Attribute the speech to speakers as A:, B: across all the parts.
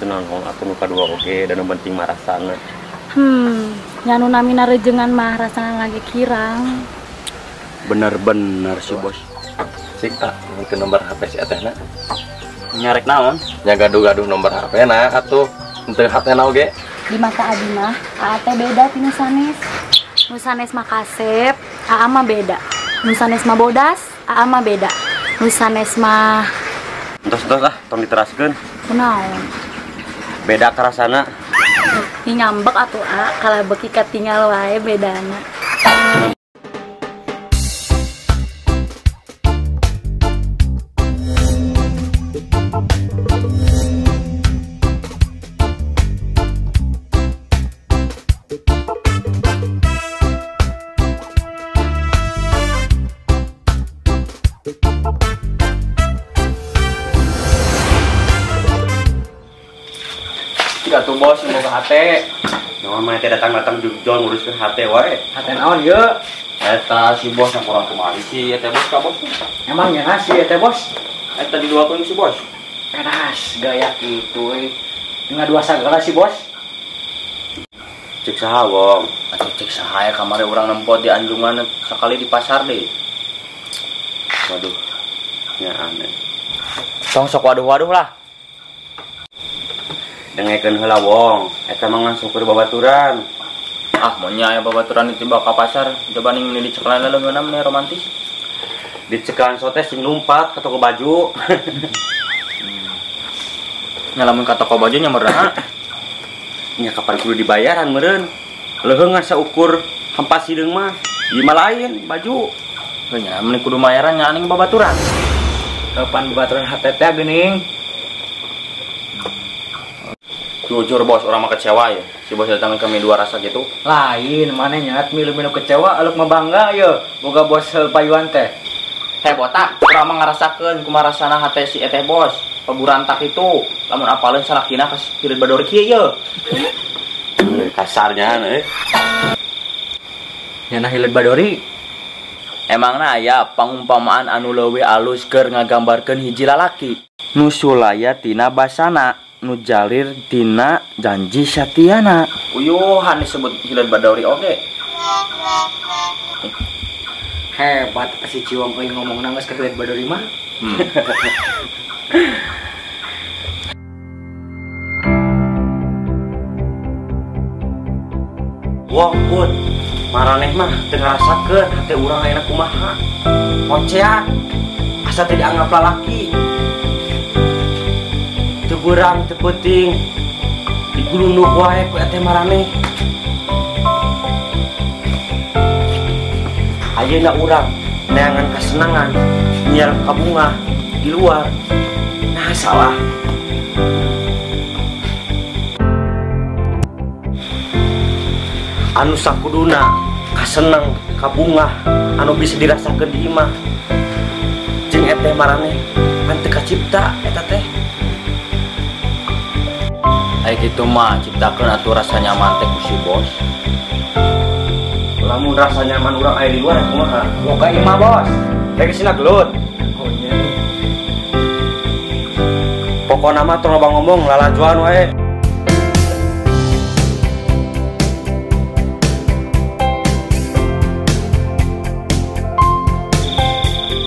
A: Tenang wong atuh nu kadua oge dan nu penting mah rasana.
B: Nya nu namina rejengan mah rasana lagi kirang.
A: Bener-bener si bos.
C: Cik ah, ke nomor HP si etehna.
D: Nyarek naon?
C: Nya gaduh-gaduh nomor HP na atuh. Henteu hatena oge.
B: Di mata abi mah, aa teh beda ti nu sanes. Nu sanes mah kasep, aa mah beda. Nu sanes mah bodas, aa mah beda. Nu sanes mah
A: entos-entos ah, tong diteraskeun.
B: Kunaon?
A: Beda karasana.
B: Ih ngambek atuh a, kalah beuki katingal wae bedana.
D: Atuh bos mau ke hate.
A: Naon mah teh datang-datang jugjon nguruskeun hate wae.
E: Hate naon ieu?
D: Eta si bos yang kurang kemari si eta bos ka bos.
E: Emang nya si eta bos?
D: Eta diduakeun si bos.
E: Pedas gaya kitu euy. Ngadua sagala si bos.
A: Cek saha wong?
D: Atuh cek saha ya kamari urang nempo di anjungan sekali di pasar deh.
A: Waduh. Nya aneh.
D: Tong sok waduh-waduh lah.
A: Dengekeun heula wong, eta mah ngan syukur babaturan.
D: Ah, mun nya aya babaturan ditiba ka pasar, coba ning meuni diceklan leungeunna meni romantis.
A: Diceklan sote sing lumpat ka toko baju.
D: Nya lamun ka toko baju nya meureun.
A: Nya kapan kudu dibayaran meureun. Leuheung ngan saukur hampas hideung mah, ieu mah lain baju.
D: Heuh nya meuni kudu mayaran nya aning babaturan.
E: Kapan babaturan hate teh geuning?
D: Jujur bos, orang mah kecewa ya. Si bos datang kami dua rasa gitu.
E: Lain, mana nyat milu-milu kecewa, aluk mah bangga ya. Boga bos payuan teh.
D: Hei botak, orang mah ngarasakeun kumaha rasana hate si eteh bos. Peburantak itu, lamun apaleun salakina ka hireut bador kieu ye.
A: Kasarnya euy.
E: Nyana hileut badori.
D: Emangna aya pangumpamaan anu leuwih alus keur ngagambarkeun hiji lalaki. Nu sulaya tina basana. Nu jalir tina janji satiana. Uyuhan disebut hileut badori oge.
E: Hebat si Ciwong euy ngomongna geus ka hileut badori mah.
A: Wong pun maraneh mah teu ngarasakeun hate urang ayeuna kumaha. Koceak asa teu dianggap lalaki. Teu beurang teu peuting digulunduk wae ku eteh maraneh. Ayeuna urang neangan kasenangan nyiar kabunga di luar. Nah salah. Anu sakuduna kaseneng kabunga anu bisa dirasakeun di imah jeung eteh maraneh pan teu kacipta eta teh.
D: Ai kitu mah ciptakeun atuh rasa nyaman teh ku si bos.
A: Lamun rasa nyaman urang aya di luar kumaha?
E: Boga imah bos. Rek sina gelut. Oh nya.
A: Pokona mah tong loba ngomong lalajuan wae.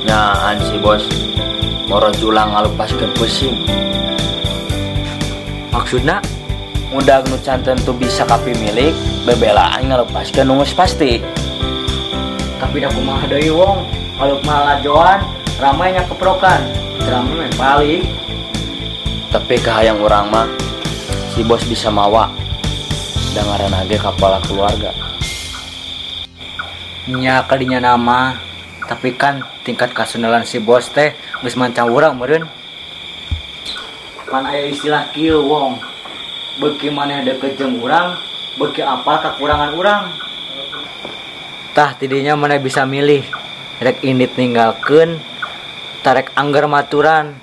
D: Nyaan si bos moro julang ngalupaskeun pusing.
E: Maksudna
D: mudag nu can tentu bisa kapimilik bebelaan ngalepaskeun nu geus pasti.
E: Tapi da kumaha deui wong, kalau malajoan ramai nya keprokan, ramai main paling.
D: Tapi kahayang urang mah si bos bisa mawa da ngaranna ge kepala keluarga.
E: Nya kadinya nama, tapi kan tingkat kasunelan si bos teh geus mancang urang meureun. Pan aya istilah kieu wong, beuki maneh deukeut jeung urang, beuki apal kakurangan urang. Tah tidinya maneh bisa milih, rek indit ninggalkeun, tarek angger maturan.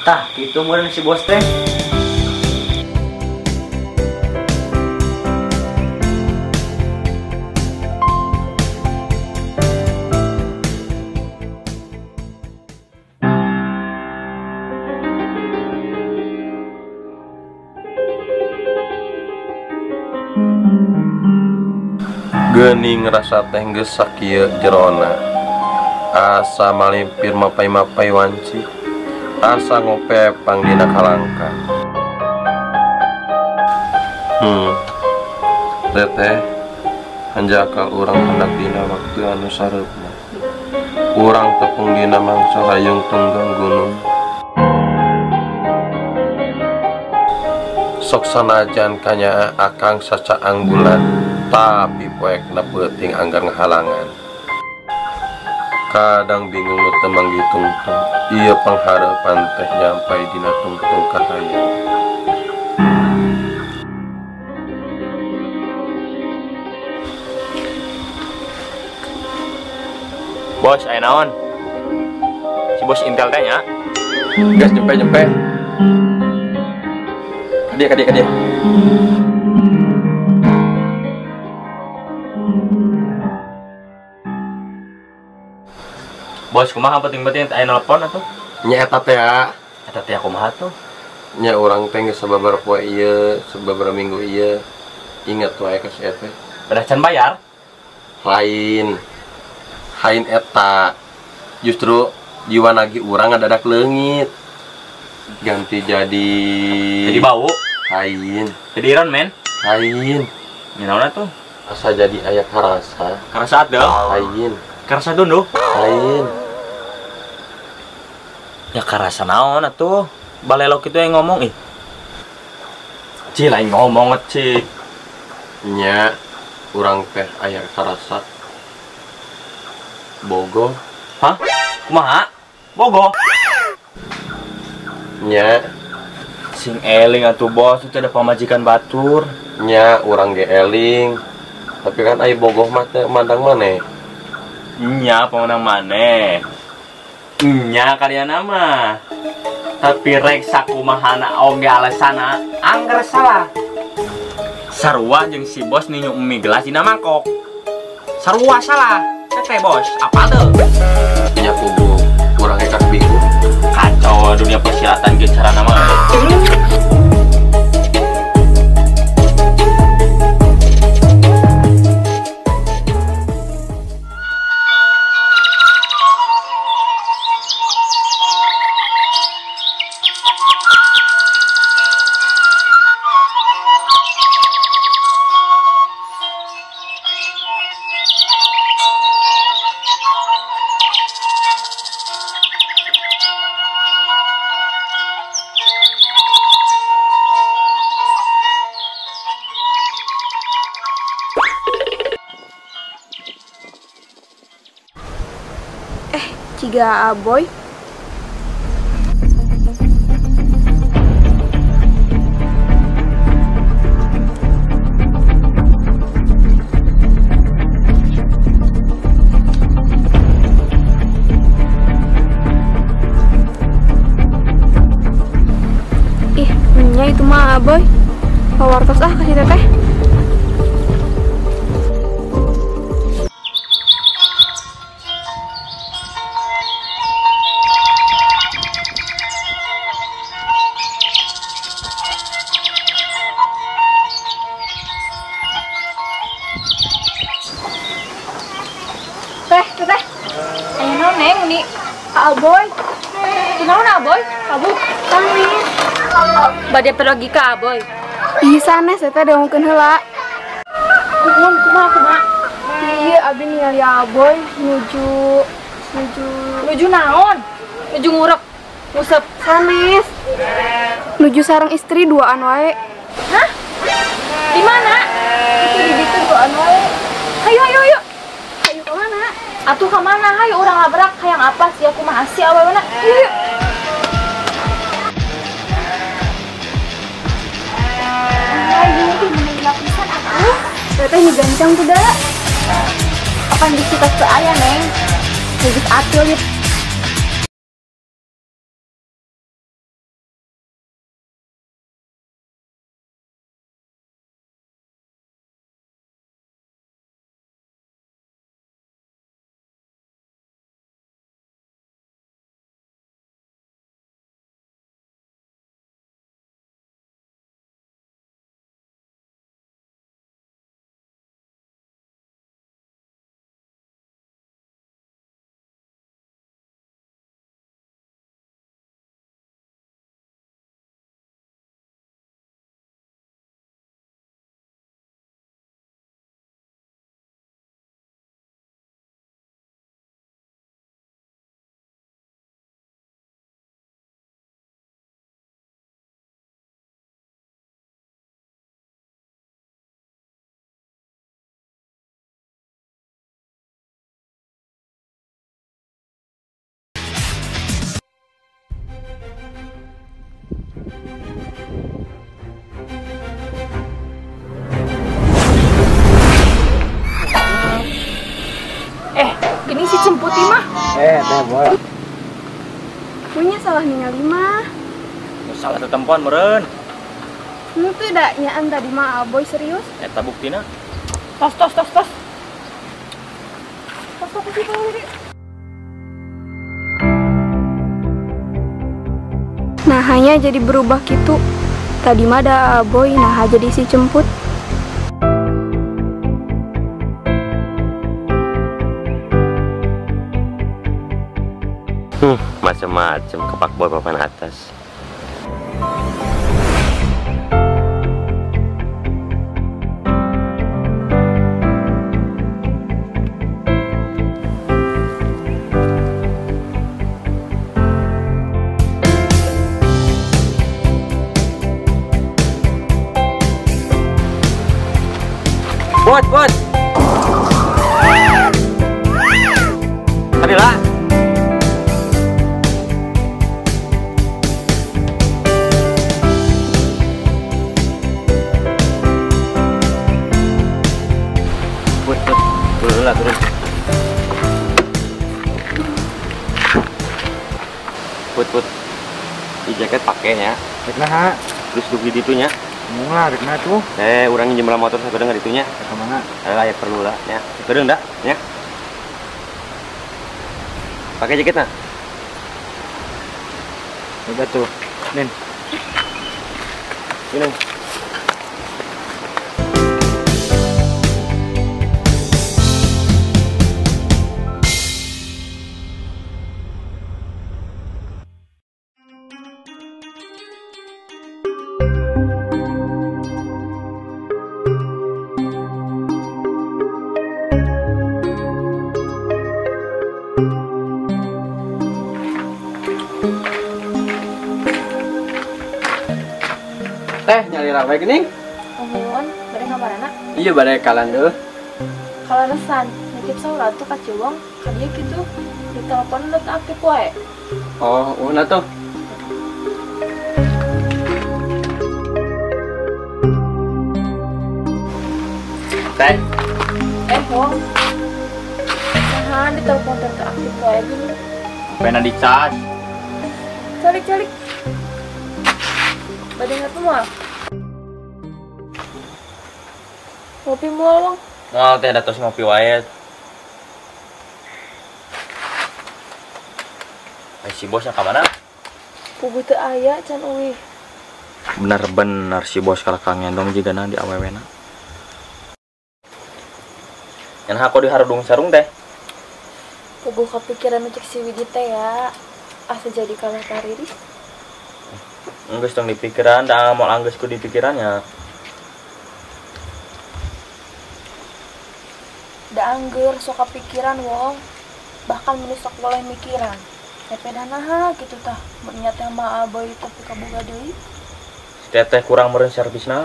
E: Tah kitu meureun si bos teh.
C: Geuning rasa teh geus sakieu jerona. Asa malimpir mapai-mapai wanci. Asa ngopepang dina kalangka. Teteh hanjakal urang hendak dina waktu anu sareupna. Urang tepung dina mangsa rayung tunggang gunung. Sok sanajan kanyaah akang sacaang bulan, tapi poekna peuting anggar ngahalangan. Kadang bingung nu teu manggih tungtung, ieu panghareupan teh nyampai dina tungtung kahayang.
D: Bos, aya naon? Si bos Intel teh nya.
C: Gas nyempe-nyempe. Ka dia.
D: Bos, kumaha penting-penting aya nelpon atuh?
C: Nya eta teh ya.
D: Eta teh kumaha tuh?
C: Nya urang teh geus sababaraha poe ieu, sababaraha minggu ieu. Ingat wae ka si eta.
D: Bedah can bayar?
C: Lain. Hain eta. Justru jiwa nagih urang ngadadak leungit. Ganti jadi
D: bau.
C: Lain.
D: Jadi Iron Man.
C: Lain.
D: Nya naon atuh?
C: Asa jadi aya karasa.
D: Karasa adeuh.
C: Lain.
D: Karasa tunduh.
C: Lain.
D: Ya karasa naon atuh? Balelok itu yang ngomong ih. Ci lain ngomong ci.
C: Nya urang teh aya karasa bogoh.
D: Hah? Kumaha? Bogoh.
C: Nya
D: sing eling atuh bos, itu ada pamajikan batur.
C: Nya urang ge eling. Tapi kan aya bogoh mah teh mandang maneh.
D: Nya pamandang maneh. Nya kalian mah. Tapi rek sakumahana oge alesana angger salah. Sarua jeung si bos ninyu mie gelas dina mangkok. Sarua salah. Teh bos, apa tuh?
C: Nya kubu urang ge bingung.
D: Kacau dunia persilatan ge carana mah.
F: Ciga Aboy. Ih, nya itu mah Aboy. Pawartos ah kasih teteh. Teh, ayo naon neng ini Aboy. Kunaon Aboy? Kabuk kami.
B: Bade logika Aboy.
F: Ih sanes eta dongkeun heula.
B: Kumaha kumaha kumaha.
F: Iya abi ningali Aboy nuju
B: nuju naon? Nuju ngurek, ngusep
F: sanes. Nuju sareng istri duaan wae.
B: Hah? Di mana?
F: Itu di ditu duaan wae.
B: Hayu hayu hayu.
F: Hayu ka mana?
B: Atuh ka mana? Hayu urang labrak hayang apa sih aku mah asih awewena.
F: Hayu.
B: Hayu ih mending lapisan atuh.
F: Teteh nyegancang tuh da.
B: Apan bisi tos teu aya, Neng? Geus atil ieu.
E: Teh boy.
F: Punya salah ningali mah.
D: Salah tetempon meureun.
F: Henteu da nyaan tadi mah Aboy serius.
D: Eta buktina.
F: Tos tos tos tos. Tos tos tos. Nah hanya jadi berubah gitu. Tadi mah da Aboy nah jadi si cemput.
A: Macem-macem kepak boy papan atas.
D: Bot, bot. Tadi lah. Bot, bot. Turun lah, turun.
A: Put, put. Di jaket pakainya.
E: Rek naha?
A: Terus dugi ditunya.
E: Mung lah, rek naha tuh.
A: Urang jemlah motor sakedeung ditunya.
E: Ka mana?
A: Lah ya perlu lah nya. Sakedeung da nya. Pakai jaket nah.
E: Udah tuh. Nin.
A: Ini.
G: Teh nyari rawe geuning.
F: Nuhun, bade ka marana?
G: Iya bade kalan deuh.
F: Kaleresan, nitip saur atuh ka Ciwong, ka dieu kitu. Di telepon teu aktif wae.
G: Oh, uhun atuh.
D: Teh.
F: Wong. Naha di telepon teu aktif wae geuning.
D: Pena dicas.
F: Calik-calik. Bade ngopi moal? Ngopi moal, Wong?
D: Moal teh da tos ngopi wae. Si bosnya ka mana?
F: Puguh teu aya can uih.
D: Bener-bener si bos kalah ka ngendong jigana di awewena. Yang aku di harudung sarung teh.
F: Puguh kepikiran cek si Widi teh ya. Asa jadi kalah tariris.
D: Enggeus tong dipikiran, da moal anggeus ku dipikirannya.
F: Da angger sok kepikiran wong. Bahkan meni sok boleh mikiran. Tapi da naha kitu tah, mun nya teh mah Aboy tapi kaboga deui.
D: Teteh kurang meureun servisna.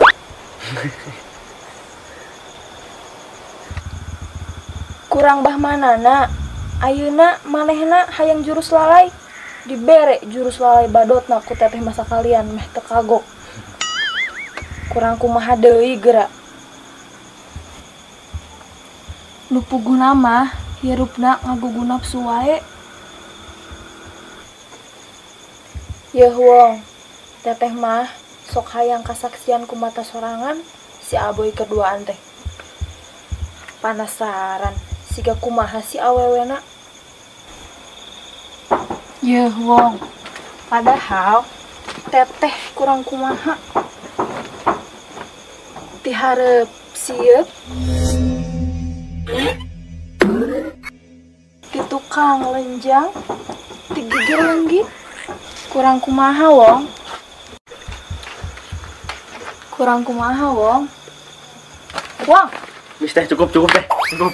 F: Kurang bah manana. Ayeuna manehna hayang jurus lalai. Dibere jurus lalai badotna ku teteh masa kalian meh teu kagok. Kurang kumaha deui geura. Nu puguhna mah hirupna ngagugu nafsu wae. Yeuh wong, teteh mah sok hayang kasaksian ku mata sorangan si Aboy keduaan teh. Panasaran siga kumaha si awewena. Yeuh wong, padahal teteh kurang kumaha. Tiharep sieup ti tukang lenjang ti gigir lenggit. Kurang kumaha wong. Kurang kumaha wong. Wong.
D: Wis teh cukup cukup teh. Cukup.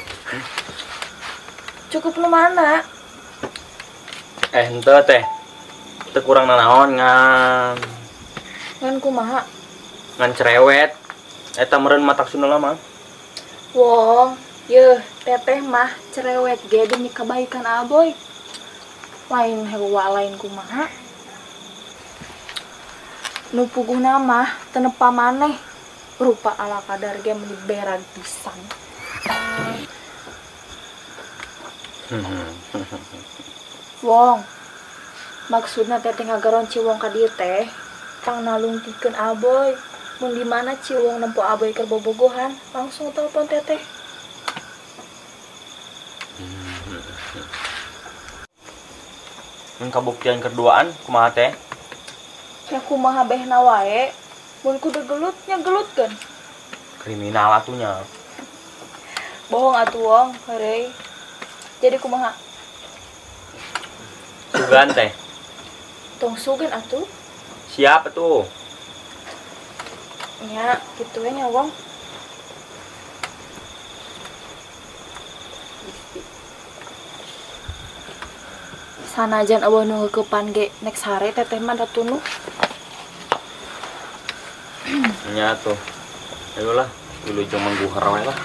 F: Cukup lu mana?
D: Henteu teh. Teu kurang nanaon ngan.
F: Ngan kumaha?
D: Ngan cerewet. Eta meureun matak sundel mah.
F: Wong, yeuh teteh mah cerewet ge demi kebaikan Aboy. Lain hewa lain kumaha. Nu puguhna mah teu nepa maneh. Rupa ala kadar ge meuni berag pisan. Wong. Maksudna teteh ngagaron Ciwong ka dieu teh pangnalungtikeun Aboy. Mun di mana Ciwong nempo Aboy keur bobogohan, langsung telepon teteh.
D: Mun kabuktian keduaan kumaha teh?
F: Ya kumaha behna wae. Mun kudu gelut nya gelutkeun.
D: Kriminal atunya.
F: Bohong atuh Wong, heureuy. Jadi kumaha?
D: Sugan teh.
F: Tong sugan atuh.
D: Siap atuh.
F: Nya, kitu we nya Wong. Sanajan eueuh nu ngeukepan ge nek sare teteh mah da tunuh.
D: Nya tuh. Ayolah, wilujeng mangguhar we lah.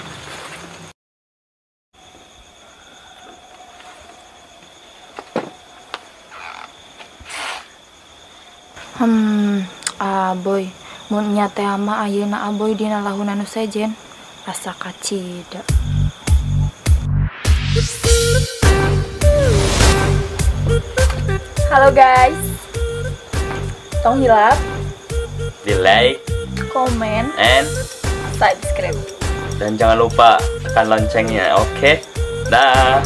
F: Aboy, mun nya teh mah ayeuna Aboy dina lahuna nu sejen, asa kacida. Halo guys. Tong hilap
D: di like,
F: komen,
D: and
F: subscribe.
D: Dan jangan lupa tekan loncengnya, oke? Dah.